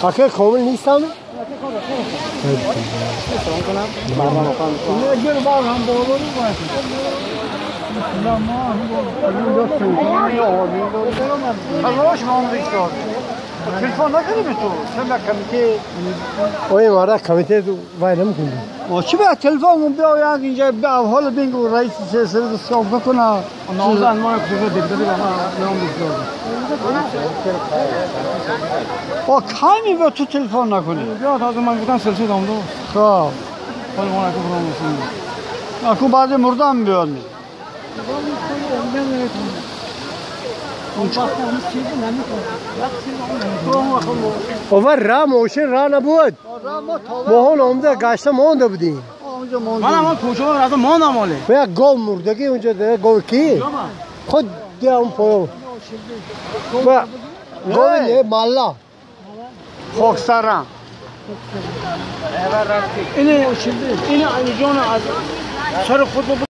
آخه کامل نیستم؟ تلفن نکردی به تو چون کمیته اوه مارا کمیته تو وای نمی‌کنی. چی به تلفن بیا اینجا به حال بینگ رئیس سلسله صاف بکنه. نامزد ما کجا دیده ما نام دیده. با کمی به تو تلفن نکنی. بیا تازه من گفتم سلسله دامدو. خب. حالا ما نکو برام. اكو بعد مردم بیاد. اوه را موشه را نبود. ماهان آمده گشته مانده بودیم. من هم کوچه ها رفتم ماندم ماله. و یک گاو مردگی اونجا ده گاو کی؟ خود ده اون پایان. و گاو نه مالا. خاکسرم. اینه علی جان از سر خود.